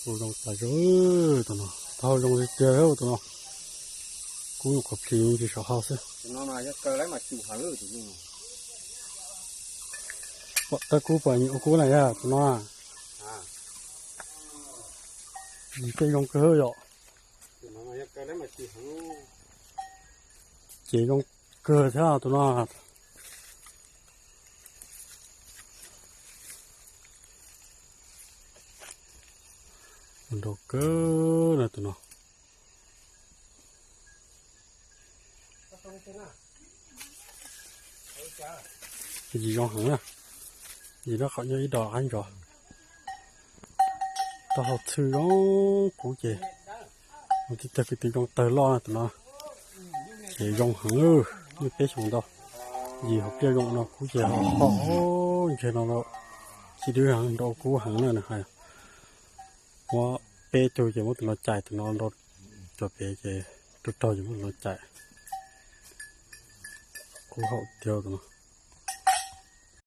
Tus zoo tas zog, tus no taub hau zoo tiag tiag tus no. Kub nyuam qhuav plis ntsis saum hau xwb. Pom tawb kub pom nyuam ua kub na yog tus no. Yim tej zoo kawg yom. Ces zoo kawg thiab tus no. Nrau kawg na tus no. Yim zoo heev na. Yim nyob qhov nyob ib do qab ntsov. Taub hau txhwj zoo kub ces ua tib tag kwv tij zoo tawg loj na tus no. Ces zoo heev, nyob peb xyoos ntau. Yim hauv pliaj zoo no kub ces ho hom ntseg no, khib dwb heev, nrau kub heev na nws hais. Muab peb tug ces muab tus no cais, tus no nrau cov pem ces raug raug ces muab tus no cais. Kub haum tiag tus no.